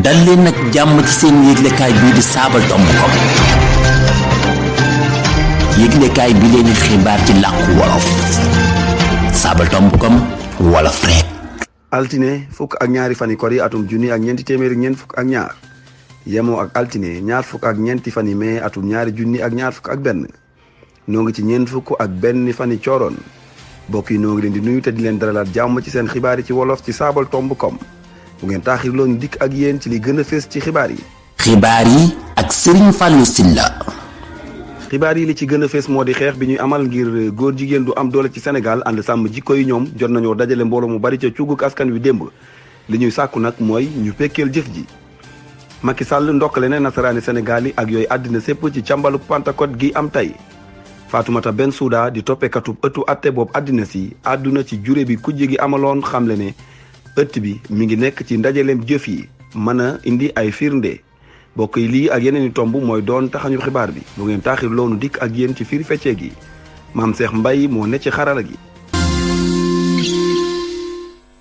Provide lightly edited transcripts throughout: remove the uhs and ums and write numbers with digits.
dal leen nag jàmm ci seen yëglekaay bii di saabal.com yëglekaay bi leen xibaar ci làkku wolof saabal.com wolof rek. altine fukk ak ñaari fani kor yi atum junni ak ñeenti téeméeri ñeent fukk ak ñaar yemoo ak altine ñaar fukk ak ñeenti fani mai atum ñaari junni ak ñaar fukk ak benn noo ngi ci ñeent fukk ak benn fani cooroon mbokk yi noo ngi leen di nuyu te di leen dalalaat jàmm ci seen xibaar yi ci wolof ci saabal.com bu ngeen taaxirloo ñu dikk ak yéen ci li gën a fees ci xibaar yi. xibaar yi ak Serigne Fallou Sylla. xibaar yi li ci gën a fees moo di xeex bi ñuy amal ngir góor jigéen du am doole ci Sénégal ànd sàmm jikko yi ñoom jot nañoo dajale mbooloo mu bari ca cuuguk askan wi démb li ñuy sàkku nag mooy ñu pekkeel jëf ji. Macky Sall ndokkale ne nasaraani Sénégal yi ak yooyu àddina sépp ci càmbalu Pentecôte gi am tey Fatoumata Bensouda di toppekatub ëttu atte boobu àddina si àdduna ci jure bi kujje gi amaloon xamle ne ëtt bi mi ngi nekk ci ndajaleem jëf yi mën a indi ay firnde bokk yi lii ak yeneen i tomb mooy doon taxañu xibaar bi bu ngeen taaxir loonu dikk ak yéen ci fiir feccee gi maam Cheikh Mbaye moo ne ci xarala gi.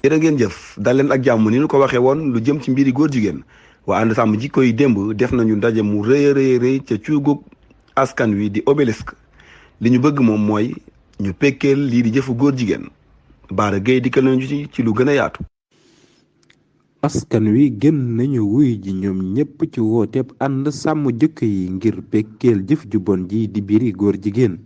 jërë ngeen jëf dal leen ak jàmm ni ñu ko waxee woon lu jëm ci mbiri góor jigéen waa ànd sàmm jikko yi démb def nañu ndaje mu rëy a rëy ca cuugug askan wi di obélisque li ñu bëgg moom mooy ñu pekkeel lii di jëfu góor jigéen Baara Gueye dikkal nañu ci lu gën a yaatu. askan wi gën nañu wuy ji ñoom ñépp ci wooteeb ànd sàmm jikko yi ngir pekkeel jëf ju bon ji di biri góor jigéen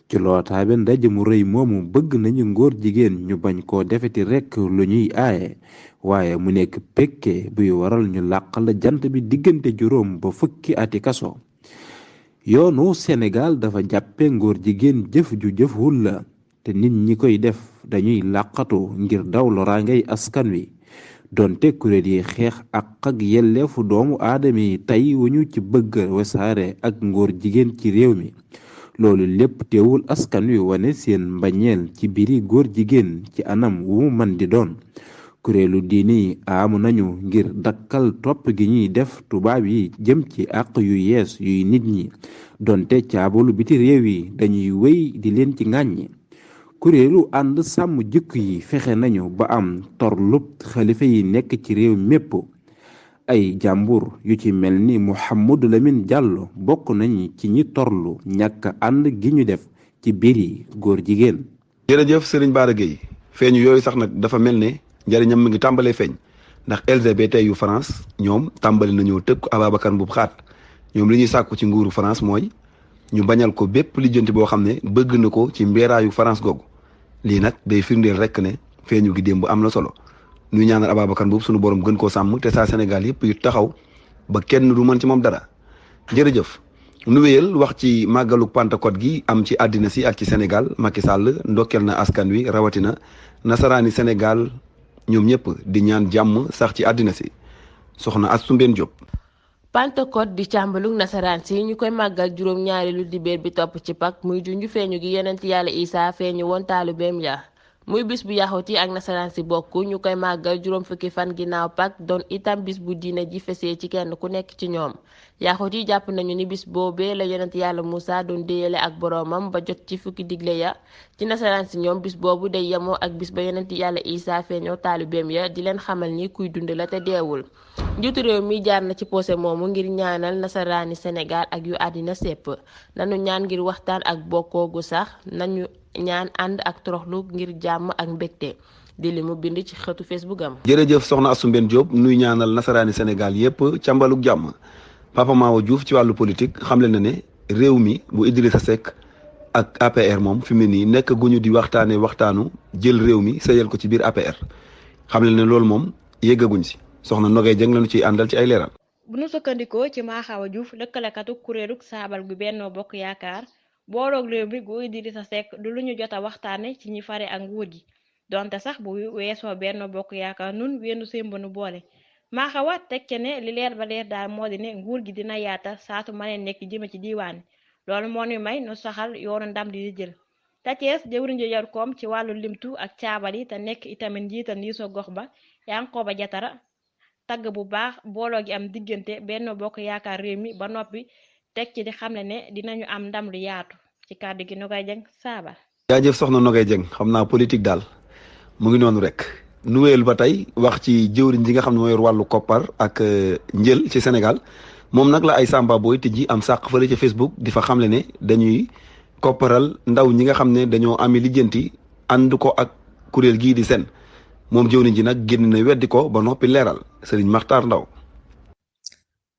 ci lootaabe ndaje mu rëy moomu bëgg nañu ngóor jigéen ñu bañ koo defeti rekk lu ñuy aaye waaye mu nekk pekke buy waral ñu làqal jant bi diggante juróom ba fukki ati kaso yoonu Sénégal dafa jàppe ngóor jigéen jëf ju jëful la te nit ñi koy def dañuy làqatu ngir daw loraangay askan wi donte kuréel yi xeex ak yelleefu doomu aadama yi tey wuñu ci bëgg wasaare ak ngóor jigéen ci réew mi loolu lépp teewul askan wi wane seen mbañeel ci biri góor jigéen ci anam wu mu man di doon kuréelu diine yi amu nañu ngir dakkal topp gi ñuy def tubaab yi jëm ci àq yu yees yuy nit ñi donte caabalu biti réew yi dañuy wéy di leen ci ŋàññi kuréelu ànd sàmm jikko yi fexe nañu ba am torlub xalifa yi nekk ci réew mépp ay jàmbur yu ci mel ni Mouhamadou Lamine Diallo bokk nañu ci ñi torlu ñàkk ànd gi ñu def ci biri góor jigéen. jërëjëf Serigne Bara Gueye feeñu yooyu sax nag dafa mel ne njëriñam mi ngi tàmbalee feeñ ndax LGBT yu France ñoom tàmbali nañoo tëkk Ababacar Mboup xaat ñoom li ñuy sàkku ci nguuru France mooy ñu bañal ko bépp lijjanti boo xam ne bëgg na ko ci mbeeraayu France googu lii nag day firndeel rekk ne feeñu gi démb am na solo ñuy ñaanal Ababacar Mboup suñu borom gën koo sàmm te saa Sénégal yëpp yu taxaw ba kenn du mën ci moom dara jërëjëf. nu wéyal wax ci màggalu Pentecôte gi am ci àddina si ak ci Sénégal Macky Sall ndokkeel na askan wi rawatina nasaraani Sénégal ñoom ñëpp di ñaan jàmm sax ci àddina si soxna Astou Mbène Diop. Pentecôte di càmbalug nasaraan si ñu koy màggal juróom ñaareelu dibéer bi topp ci Pâques muy junju feeñu gi yonent yàlla Isaa feeñu woon taalibeem ya muy bis bu yaxut yi ak nasaraan si bokk ñu koy màggal juróom fukki fan ginnaaw Pâques doon itam bis bu diine ji fesee ci kenn ku nekk ci ñoom yaxut yi jàpp nañu ni bis boobee la yonent yàlla Musaa doon déyale ak boroomam ba jot ci fukki digle ya ci nasaraan si ñoom bis boobu day yemoo ak bis ba yonent yàlla Isaa feeñoo taalibeem ya di leen xamal ni kuy dund la te deewul njiitu réew mi jaar na ci posé moomu ngir ñaanal nasaraani Sénégal ak yu àddina sépp nanu ñaan ngir waxtaan ak bokkoo gu sax nañu ñaan ànd ak toroxlu ngir jàmm ak mbégte di li mu bind ci xëtu Facebook am. jërëjëf soxna Astou Mbène Diop nuy ñaanal nasaraani Sénégal yépp càmbalug jàmm Papa Mawa Diouf ci wàllu politique xamle na ne réew mi bu Idrissa Seck ak APR moom fi mu ne nii nekk guñu di waxtaanee waxtaanu jël réew mi sëyal ko ci biir APR xamle ne loolu moom yeggaguñ si soxna Nogay Jeng lañu ciy àndal ci ay leeral. bu nu sukkandikoo ci Maxawa Diouf lëkkalekatu kuréelug saabal gu Benno Bokk Yaakaar booloog réew mi gu Idrissa Seck du lu ñu jot a waxtaane ci ñi fare ak nguur gi donte sax bu weesoo Benno Bokk Yaakaar nun wenn sémbanu boole Maxawa teg ca ne li leer ba leer daal moo di ne nguur gi dina yaata saatu mënee nekk jëme ci diiwaan loolu moo ñu may nu saxal yoonu ndam di jël te Thiès jëwriñ ji yor koom ci wàllu limtu ak caabal yi te nekk itamit njiital ndiisoo gox ba Yankhoba Diattara tagg bu baax booloo gi am diggante Benno Bokk Yaakaar réew mi ba noppi teg ci di xamle ne dinañu am ndam lu yaatu ci kàddu gi Nogay Jeng saabal. jaajëf soxna Nogay Jeng xam naa politique daal mu ngi noonu rek nu wéyal ba tey wax ci jëwriñ ji nga xam ne moo yor wàllu koppar ak njël ci Sénégal moom nag la ay Samba Boy tijji am sàq fële ca Facebook di fa xamle ne dañuy kopparal ndaw ñi nga xam ne dañoo ami lijjanti ànd ko ak kuréel gii di sen moom jëwriñ ji nag génn na weddi ko ba noppi leeral Serigne Makhtar Ndaw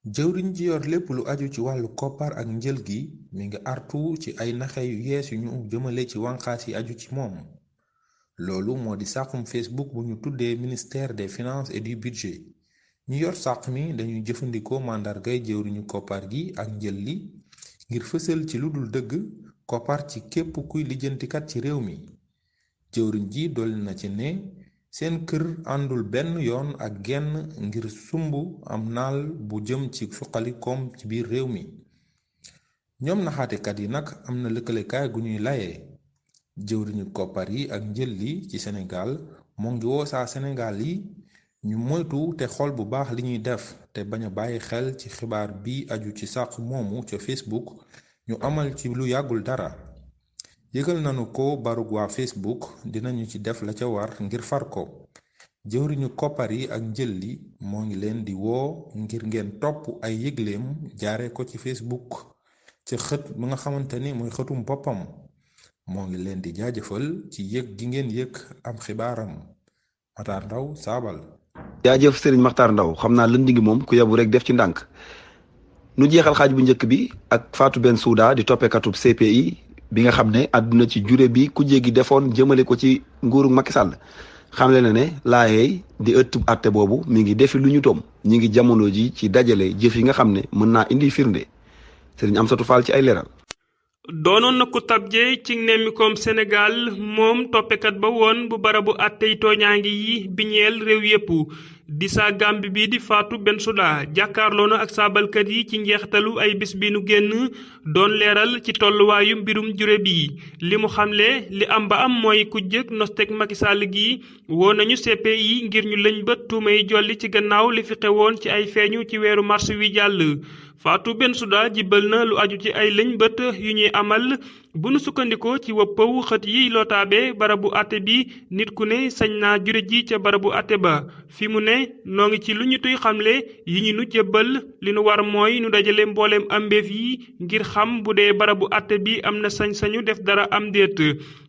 jëwriñ ji yor lépp lu aju ci wàllu koppar ak njël gi mi ngi artu ci ay naxe yu yees yu ñu jëmale ci wànqaas yi aju ci moom loolu moo di sàqum Facebook bu ñu tuddee ministère des finances et du budget ñu yor sàq mi dañuy jëfandikoo màndargay jëwriñu koppar gi ak njël li ngir fësal ci lu dul dëgg koppar ci képp kuy lijjantikat ci réew mi jëwriñ ji dolli na ci ne seen kër àndul benn yoon ak genn ngir sumb am naal bu jëm ci suqali koom ci biir réew mi ñoom naxaatekat yi nag am na lëkkalekaay gu ñuy layee jëwriñu koppar yi ak njël li ci Sénégal moo ngi woo saa Sénégal yi ñu moytu te xool bu baax li ñuy def te bañ a bàyyi xel ci xibaar bi aju ci sàq moomu ca Facebook ñu amal ci lu yàggul dara yëgal nanu ko barug waa Facebook dinañu ci def la ca war ngir far ko jëwriñu koppar yi ak njël li moo ngi leen di woo ngir ngeen topp ay yëgleem jaare ko ci Facebook ci xët bi nga xamante ni mooy xëtum boppam moo ngi leen di jaajëfal ci yëg gi ngeen yëg am xibaaram Matar Ndaw Saabal jaajëf Serigne Makhtar Ndaw xam naa lënd gi moom ku yabu rek def ci ndànk nu jeexal xaaj bu njëkk bi ak Fatou Bensouda di toppekatub CPI bi nga xam ne àdduna ci jure bi ku jéggi defoon jëmale ko ci nguuru Macky Sall xamle na ne laayeey di ëttub àtte boobu mi ngi defi lu ñu toom ñi ngi jamono ji ci dajale jëf yi nga xam ne mën naa indi firnde Serigne Amsatou Fall ci ay leeral doonoon na ku tabje ci nemmikoom Sénégal moom toppekat ba woon bu barabu àttey tooñaangi yi biñeel réew yépp di saa Gàmbi bi di Fatou Bensouda jàkkaarloo na ak saabalkat yi ci njeextalu ay bis bi nu génn doon leeral ci tolluwaayu mbirum jure bi li mu xamle li am ba am mooy ku jëkk nostek Macky Sall gi woo nañu CPI ngir ñu lëñ bët tuumay jolli ci gannaaw li fi xewoon ci ay feeñu ci weeru mars wi jàll Fatou Bensouda jibal na lu aju ci ay lëñ bët yu ñuy amal bu nu sukkandikoo ci wëppawu xët yi lotaabe barabu àtte bi nit ku ne sañ naa jure ji ca barabu àtte ba fi mu ne noo ngi ci lu ñu tuy xamle yi ñu nu jébbal li nu war mooy nu dajale mbooleem ambeef yi ngir xam bu dee barabu àtte bi am na sañ-sañu def dara am déet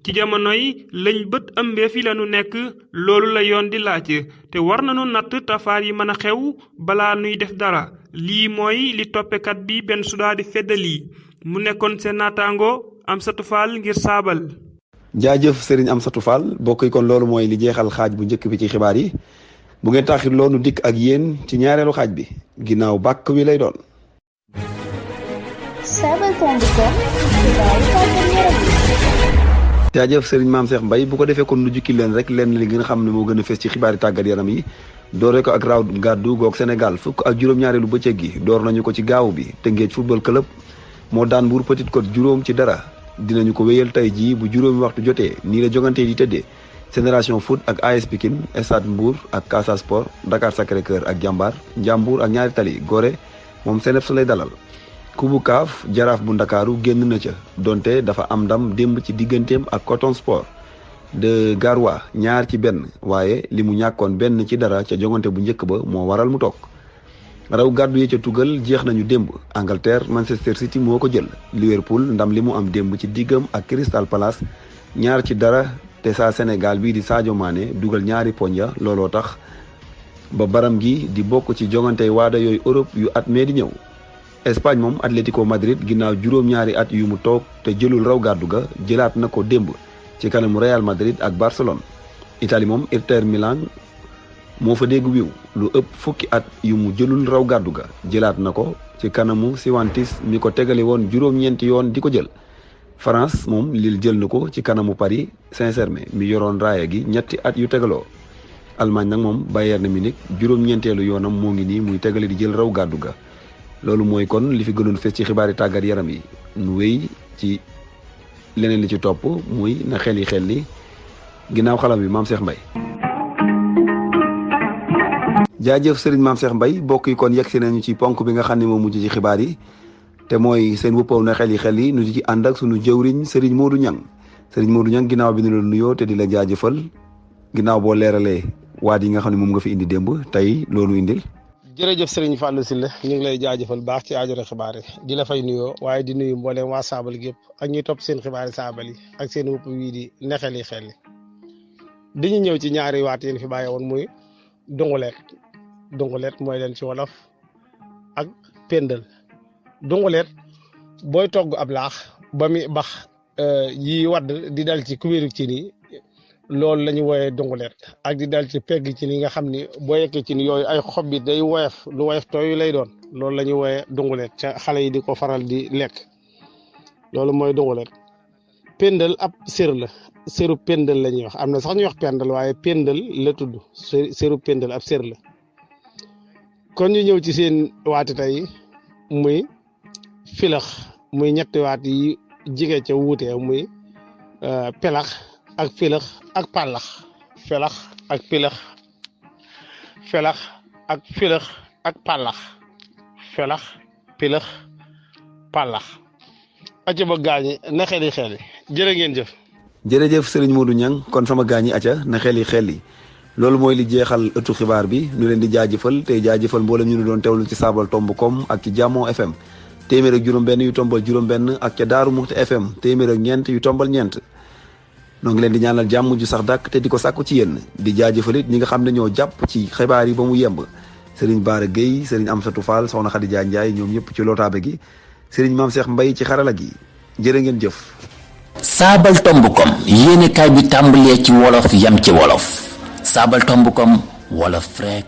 ci jamonoy lañ bët ambeef yi lanu nekk loolu la yoon di laaj te war nanu natt tafaar yi mën a xew balaa nuy def dara lii mooy li toppekat bi Bensouda di feddali mu nekkoon seen naataango Amsatou Fall ngir saabal jaajëf Serigne Amsatou Fall bokk yi kon loolu mooy li jeexal xaaj bu njëkk bi ci xibaar yi bu ngeen taxit loonu dikk ak yéen ci ñaareelu xaaj bi ginnaaw bàkk wi lay doon jaajëf Serigne Mame Cheikh Mbaye bu ko defee kon nu jukki leen rek lenn li ngeen xam ne moo gën a fees ci xibaari tàggat yaram yi doore ko ak raw gàddu goog Sénégal fukk ak juróom-ñaareelu bëccëg gi door nañu ko ci gaaw bi Tëngéej football club moo daan Mbour Petite Côte juróom ci dara dinañu ko wéyal tey jii bu juróomi waxtu jotee nii la jongante di tëddee Génération Foot ak AS Pikine Stade Mbour ak Casa Sport Dakar Sacré-Cœur ak Jambar Njàmbur ak ñaari tali Gorée moom Senef su lay dalal kubu kaaf jaraaf bu ndakaaru génn na ca donte dafa am ndam démb ci digganteem ak Coton Sport de Garoua 2-1 waaye li mu ñàkkoon 1-0 ca jongante bu njëkk ba moo waral mu toog raw gàddu yi ca tugal jeex nañu démb Angleterre Manchester City moo ko jël Liverpool ndam li mu am démb ci diggam ak Crystal Palace 2-0 te saa Sénégal bii di Sadio Mané dugal ñaari poñ ya looloo tax ba baram gi di bokk ci jongante waada yooyu Europe yu at mee di ñëw Espagne moom Atlético Madrid ginnaaw juróom-ñaari at yu mu toog te jëlul raw gàddu ga jëlaat na ko démb ci kanamu Real Madrid ak Barcelone Italie moom Inter Milan moo fa dégg wiw lu ëpp fukki at yu mu jëlul raw gàddu ga jëlaat na ko ci kanamu Siwantis mi ko tegale woon juróom-ñeenti yoon di ko jël France moom Lille jël na ko ci kanamu Paris Saint-Germain mi yoroon raaya gi ñetti at yu tegaloo Allemagne nag moom Bayern Munich juróom-ñeenteelu yoonam moo ngi nii muy tegale di jël raw gàddu ga loolu mooy kon li fi gënoon fees ci xibaari tàggat yaram yi nu wéy ci leneen li ci topp muy na xel yi ginnaaw xalam bi Mame Cheikh Mbaye jaajëf Serigne Mame Cheikh Mbaye bokk yi kon yegsi nañu ci ponk bi nga xam ne moo mujj ci xibaar yi te mooy seen wëppaw na xel yi nu di ci ànd ak sunu jëwriñ Serigne Modou Niang ginnaaw bi nu la nuyoo te di la jaajëfal ginnaaw boo leeralee waat yi nga xam ne moom nga fi indi démb tey loolu indil. jërëjëf Serigne Fallou Sylla ñu ngi lay jaajëfal baax ci Ajara xibaar yi di la fay nuyoo waaye di nuyu mboolem waa saabal gépp ak ñuy topp seen xibaari saabal yi ak seen wupp wii di nexeli xel yi dañu ñëw ci ñaari waat yéen fi bàyyi woon muy dunguleet mooy leen ci wolof ak pendal. dunguleet booy togg ab laax ba muy bax yi wadd di dal ci kubéeru ci nii loolu la ñu wooyee dunguleet ak di dal ci pegg ci ni nga xam ni boo yekkee ci ni yooyu ay xob bi day woyof lu woyof tooy lay doon loolu la ñu wooyee dunguleet ca xale yi di ko faral di lekk loolu mooy dunguleet. pendal ab sér la séru pendal la ñuy wax am na sax ñuy wax pendal waaye pendal la tudd séru pendal ab sér la. kon ñu ñëw ci seen waati tey muy filax muy ñetti waat yi jige ca wuutee muy pelax ak filax ak pàllax felax ak pilax felax ak filax ak pàllax felax pilax pàllax aca ba gaañi na xeli xel yi jërë ngeen jëf. jërëjëf Serigne Modou Niang kon sama gaañi aca na xel yi loolu mooy li jeexal ëttu xibaar bi ñu leen di jaajëfal tey jaajëfal mboolem ñu doon teewlu ci saabal.com ak ci Jamo FM téeméer ak juróom-benn yu tombal juróom-benn ak ca Daaru Muxti FM téeméer ak ñeent yu tombal ñeent. noo ngi leen di ñaanal jàmm ju sax dàkk te di ko sàkku ci yéen di jaajëfal it ñi nga xam ne ñoo jàpp ci xibaar yi ba mu yemb Serigne Bara Gueye Serigne Amsatou Fall Soxna Khadija Ndiaye ñoom ñëpp ci lotaabe gi Serigne Mame Cheikh Mbaye ci xarala gi jërë ngeen jëf. saabal.com yéenekaay bi tàmbalee ci wolof yam ci wolof saabal.com wolof rek